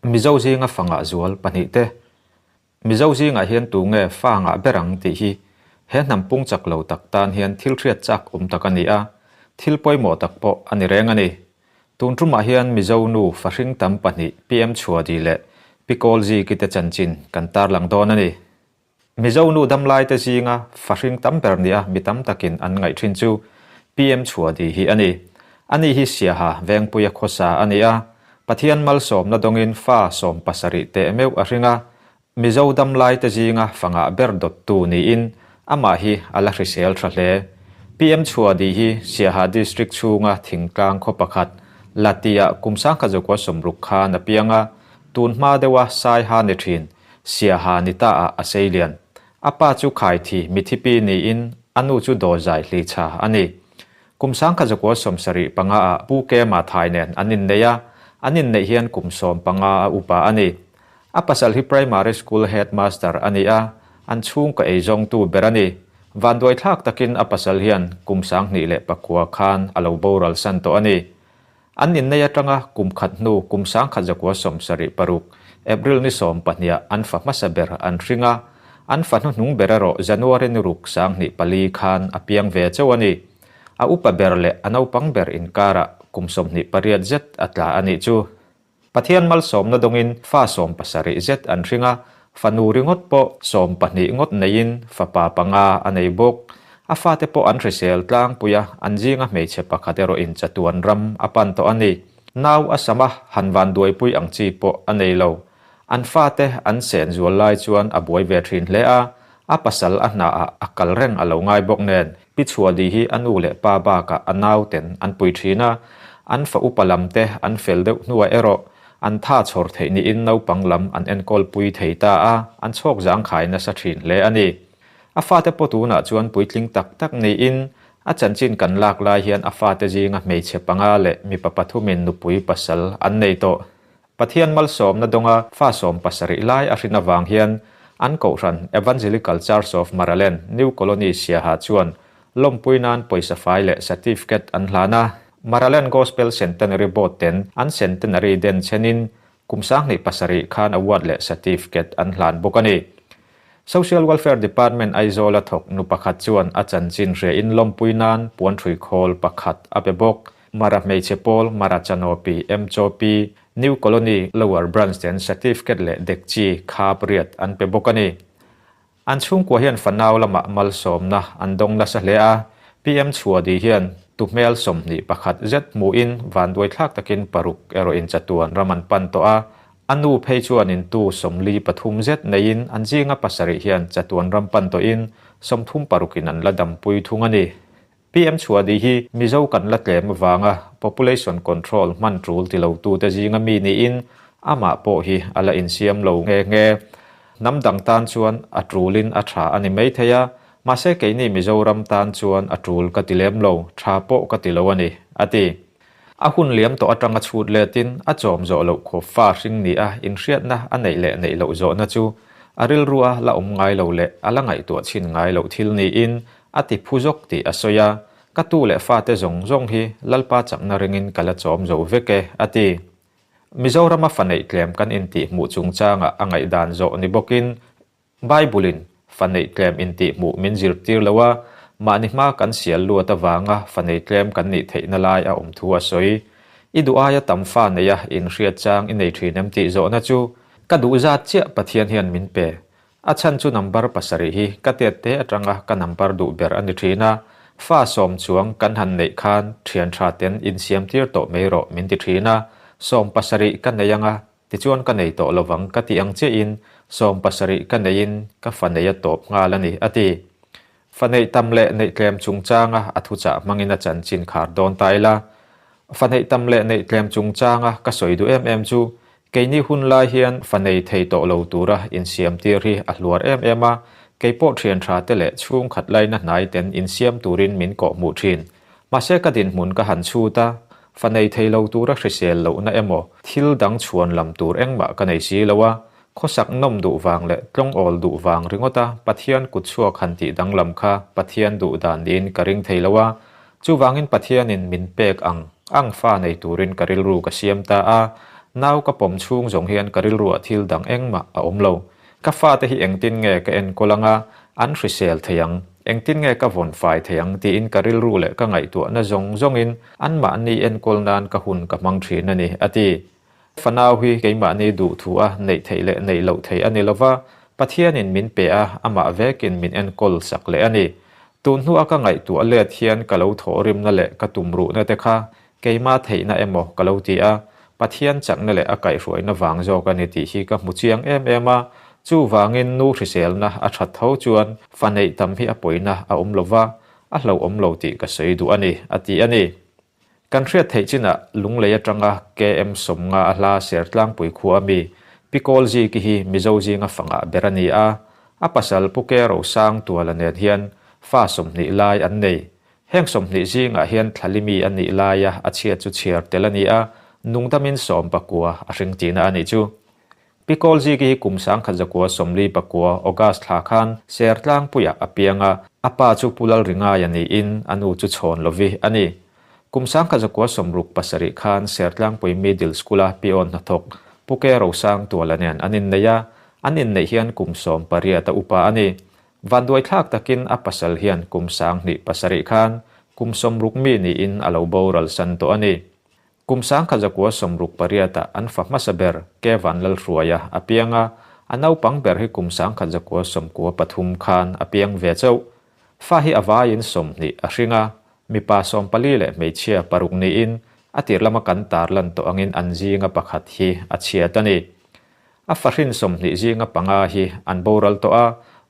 Mizo zinga fa ngah zual pahnihte. Mizo zingah hian tu nge fa ngah ber ang tih hi he hnam pung chak lo tak tan hian thil hriat chak awm tak a ni a, thil pawimawh tak pawh a ni reng a ni. Tun tumah hian Mizo nu fahring tam pahnih PM Chhuadi leh Pi Kawlziki te chanchin kan tarlang dawn a ni. Mizo nu damlaite zinga fahring tam ber nia mi tam takin an ngaih thin chu PM Chhuadi hi a ni. Ani hi Siaha Vengpuia khawsa a ni a, Pathian malsawmna dawngin fa 17 teh meuh a hring a, Mizo damlaite zinga fa ngah ber dawttu niin amah hi a la hrisel tha hle. PM Chhuadi hi Siaha District chhunga thingtlang khaw pakhat Lati-ah kum 1960 khan a piang a, tun hma deuha Saiha ni thin Siaha ni ta ah a sei lian. A pa chu Khaithi mithipi niin a nu chu Dawzai Hlicha a ni. Kum 1975 ah Pu Kema Thai nen an innei a, an inneih hian kum 15 a upa a ni. A pasal hi Primary School Headmaster a ni a, an chhungkaw eizawngtu ber a ni. Vanduaithlak takin a pasal hian kum 2009 khan a lo boral san tawh a ni. An innei atanga kum khat hnu kum 1976, April ni 12 ah an fa hmasa ber an hring a, an fa hnuhnung ber erawh January ni ruk 2004 khan a piang ve chauh a ni. A upa ber leh a naupang ber inkarah kum 28 zet a tla a nih chu. Pathian malsawmna dawngin fa 70 zet an hring a, fanu ringawt pawh 12 ngawt neiin fapa panga a nei bawk. A fate pawh an hrisel tlangpui a, an zinga hmeichhe pakhat erawhin chatuan ram a pan tawh a ni. Nau a sam a, han van duaipui ang chi pawh a nei lo. An fate an sen zual lai chuan a buai ve thin hle a, a pasal a hnaah a kal reng a lo ngai bawk nen, Pi Chhuadi hi a nu leh pa bakah a nauten an pui thin a, an fa upa lam te an fel deuh hnuah erawh an tha chhawr theih niin naupang lam an enkawl pui thei ta a, an chhawk zangkhai nasa thin hle a ni. A fate pawh tunah chuan puitling tak tak niin a chanchin kan lak lai hian a fate zinga hmeichhe panga leh mipa pathumin nupui pasal an nei tawh. Pathian malsawmna dawnga fa 70 lai a hrin avang hian an kohhran Evangelical Church of Maraland, New Colony Siaha chuan lawmpui nan pawisa fai leh certificate an hlan a. Maraland Gospel Centenary Board ten an centenary den chenin kum 2007 khan award leh certificate an hlan bawk a ni. Social Welfare Department Aizawl a thawk nu pakhat chuan a chanchin hria in lawmpui nan puanthui khawl pakhat a pe bawk. Mara hmeichhe pawl, Mara Chanopi, MCOP, New Colony Lower Branch ten certificate leh dekchi, khap, riat an pe bawk a ni. An chhungkua hian fanau lamah malsawmna an dawng nasa hle a, PM Chhuadi hian tu hmel 21 zet hmuhin vanduaithlak takin paruk erawhin chatuan ram an pan tawh a, a nu phei chuanin tu 43 zet neiin an zinga pasarih hian chatuan ram pan tawhin 36 in an la dampui thung a ni. PM Chhuadi hi Mizo kan la tlem avanga population control hman tul ti lo tute zinga mi niin amah pawh hi a la insiam lo nghe nghe. Hnam dang tan chuan a tulin a tha a ni maithei a, mahse keini Mizoram tan chuan a tul ka ti lem lo, tha pawh ka ti lo a ni, a ti. A hun liam tawh atanga chhut letin a chawm zawh loh khawp fa hring ni a inhriatna a neih leh neih loh zawhna chu a rilrua la awm ngai lo leh a la ngaihtuah chhin ngai loh thil niin a ti phu zawk tih a sawi a, Ka tu leh fate zawng zawng hi Lalpa chakna ringin ka la chawm zo vek e, a ti. Mizorama fa neih tlem kan intih hmuh chungchangah a ngaihdan zawh ni bawkin Bible-in fa neih tlem intih hmuh min zirtir lo a, mahni hma kan sial luat avanga fa nei tlem kan nih theihna lai a awm thu a sawi. I duh aia tam fa neia inhriat chang i nei thin em tih zawhna chu ka duh zat chiah Pathian hian min pe. A chhan chu number pasarih hi ka tet te atanga ka number duh ber a ni thin a, fa sawm chuang kan han neih khan thian tha ten insiam tir tawh mai rawh min ti thin a, 70 ka nei anga tichuan ka nei tawh lovang ka ti ang chiahin 70 ka neiin ka fa nei a tawp nghal a ni, a ti. Fa neih tam leh neih tlem chungchanga a thuchah hmangin a chanchin khar dawn ta ila. Fa neih tam leh neih tlem chungchanga ka sawi duh em em chu Keini hun lai hian fa nei thei tawh lo tura insiam tir hi a hluar em em a, kei pawh thian tha te leh chhungkhat laina hnai ten insiam turin min kawh hmuh thin. Mahse ka dinhmun ka han chhut a, fa nei thei lo tura hrisel lohna emaw thil dang chhuan lam tur engmah ka nei si lo a, khawsak nawm duh vang leh tlawngawl duh vang ringawta Pathian kut chhuak han tih danglam kha Pathian duh dan niin ka ring thei lo a, chuvangin Pathianin min pek ang ang fa nei turin ka rilru ka siam ta a. Nau ka pawm chhung zawng hian ka rilruah thil dang engmah a awm lo. Ka fate hi engtin nge ka enkawl anga an hrisel thei ang, engtin nge ka vawn fai thei ang tiin ka rilru leh ka ngaihtuahna zawng zawngin anmahni enkawl nan ka hun ka hmang thin a ni, a ti. Fanau hi keimahni duh thu a neih theih leh neih loh theih a ni lova, Pathianin min pe a, amah vekin min enkawl sak leh a ni. Tun hnua ka ngaihtuah let hian ka lo thawhrimna leh ka tumruhna te kha keima theihna emaw ka lo ti a, Pathian chakna leh a kaihhruaina vang zawk a ni tih hi ka hmu chiang em em a, chuvangin nu hriselna a that tho chuan fa neih tam hi a pawina a awm lova, a hlauhawm lo tih ka sawi duh a ni, a ti a ni. Kan hriat theih chinah Lunglei atanga KM 50 a hla Sertlangpui khua ami Pi Kawlziki hi Mizo zinga fangah ber a ni a, a pasal Pu Ke Rosang Tuala nen hian fa 20 lai an nei. Heng 20 zingah hian Thlalimi a nih laia a chhiat chu chhiar tel a ni a, nungdamin 19 a hring tihna a nih chu. Pi Kawlziki hi kum 1949 August thla khan Sertlangpuiah a piang a, a pa chu Pu Lalringaia niin a nu chu Chhawn Lovi a ni. Kum 1967 khan Sertlangpui Middle School-a peon hnathawk Pu Ke Rosang Tuala nen an inneih a, an inneih hian kum 18 a upa a ni. Vanduaithlak takin a pasal hian kum 2007 khan kum 60 mi niin a lo boral san tawh a ni. Kum 1968 ah an fa hmasa ber Kevan Lalhruaia a piang a, a naupang ber hi kum 1993 khan a piang ve chauh. Fa hi a vaiin 20 a hring a, mipa 14 leh hmeichhia paruk niin a tir lama kan tarlan tawh angin an zinga pakhat hi a chhiat a ni. A fahrin 20 zinga panga hi an boral tawh a,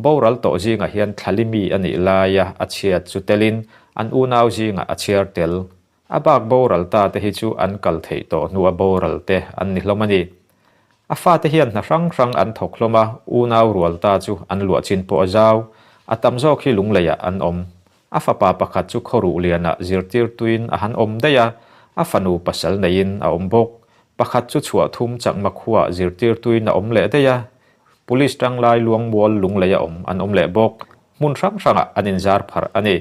boral tawh zingah hian Thlalimi a nih laia a chhiat chu telin an unau zingah a chhiar tel. A bak boral ta te hi chu an kal theih tawh hnua boral te an ni hlawm a ni. A fate hian hna hrang hrang an thawk hlawm a, unau rual ta chu an luah chin pawh a zau. A tam zawk hi Lungleiah an awm. A fapa pakhat chu khawruh lianah zirtirtuin a han awm daih a, a fanu pasal neiin a awm bawk. Pakhat chu chhuah thum chakma khuaah zirtirtuin a awm leh daih a, Police tanglai Luangmual Lungleia awm an awm leh bawk. Hmun hrang hrangah an inzar pharh a ni.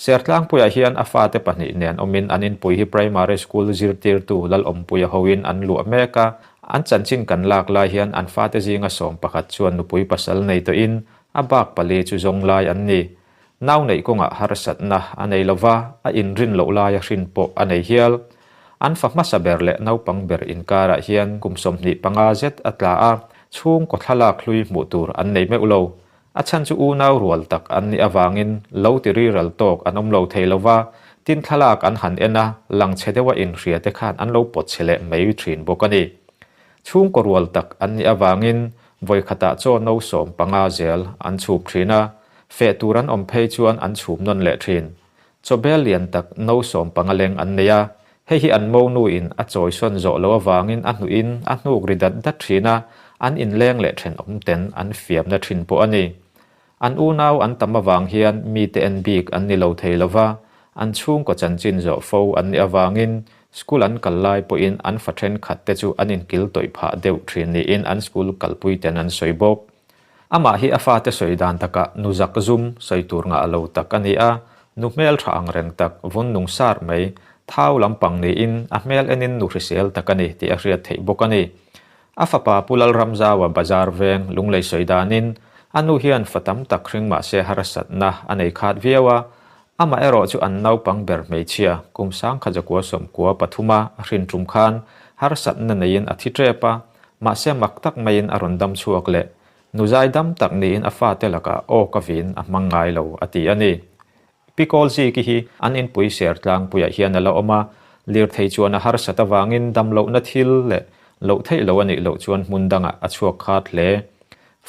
Sertlangpuiah hian a fate pahnih nen awmin an inpui hi Primary School zirtirtu Lalawmpuia hoin an luah mek a, an chanchin kan lak lai hian an fate zinga sawm pakhat chuan nupui pasal nei tawhin a bak pali chu zawng lai an ni. Nau neih kawngah harsatna a nei lova, a inrin loh laia hrin pawh a nei hial. An fa hmasa ber leh naupang ber inkarah hian kum 25 zet a tla a, chhungkaw thlalak hlui hmuh tur an nei meuh lo. A chhan chu unau rual tak an nih avangin lo ti riral tawk an awm lo thei lova, tin thlalak an han en a, lang chhe deuha inhria te khan an lo pawt chhe leh mai thin bawk a ni. Chhungkaw rual tak an nih avangin vawi khatah chaw no 15 zel an chhup thin a, feh tur an awm phei chuan an chhum nawn leh thin. Chawbel lian tak no 15 leng an nei a, hei hi an monu in a chawisawn zawh loh avangin a hnuhin a hnuk ri dat dat thin a, an inleng leh thenawm ten an fiamna thin pawh a ni. An unau an tam avang hian mite en bik an ni lo thei lova, an chhungkaw chanchin zawh fo an nih avangin school an kal lai pawhin an fa thenkhat te chu an inkil tawih phah deuh thin niin an school kalpui ten an sawi bawk. Amah hi a fate sawi dan takah nu zak zum sawi tur ngah lo tak a ni a, nu hmel tha ang reng tak, vun nung sar mai, thau lampang niin a hmel enin nu hrisel tak a ni tih a hriat theih bawk a ni. A fapa Pu Lalramzaua bazar veng Lunglei sawi danin a nu hian fa tam tak hring mahse harsatna a nei khat viau a, amah erawh chu an naupang ber hmeichhia kum 1993 a a hrin tum khan harsatna neiin a thi tep a, Mahse mak tak maiin a rawn dam chhuak leh. Nu zai dam tak niin a fate lakah aw ka vin a hmang ngai lo a ti a ni. Pi Kawlziki hi an inpui ser tlangpuiah hian a la awm a, lirthei chuan a harsat avangin dam lohna thil leh loh theih loh a nih loh chuan hmun dangah a chhuak khat hle.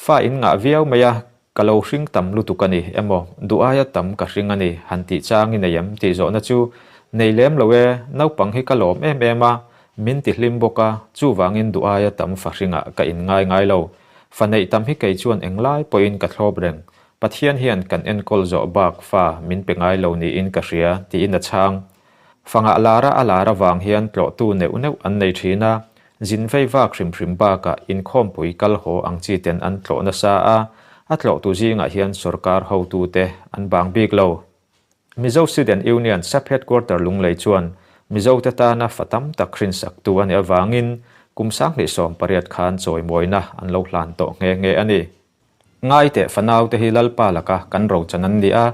Fa in ngah viau mai a, Ka lo hring tam lutuk a ni emaw, duh aia tam ka hring a ni han tih chang i nei em tih zawhna chu nei lem lo e, naupang hi ka lawm em em a, min ti hlim bawk a, chuvangin duh aia tam fa hringah ka in ngai ngai lo. Fa neih tam hi kei chuan englai pawhin ka thlawp reng, Pathian hian kan enkawl zawh bak fa min pe ngai lo niin ka hria tiin a chhang. Fangah lara a lar avang hian tlawhtu neuh neuh an nei thin a, zin vei vak hrim hrim bakah inkhawmpui kal haw ang chi ten an tlawh nasa a, a tlawhtu zingah hian sorkar hotute an bang bik lo. Mizo Student Union Sub-Headquarter Lunglei chuan Mizote tana fa tam tak hrinsaktu a nih avangin kum 2018 khan chawimawina an lo hlan tawh nghe nghe a ni. Ngaiteh fanaute hi Lalpa laka kan rochan an ni a,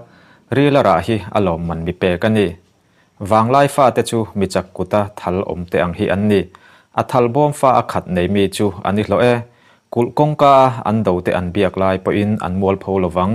rila rah hi a lawmman mi pek a ni. Vanglai fate chu mi chak kuta thal awm te ang hi an ni. A thal bawm fa a khat nei mi chu an i hlawh e. Kulh kawngka a an do te an biak lai pawhin an mualpho lovang.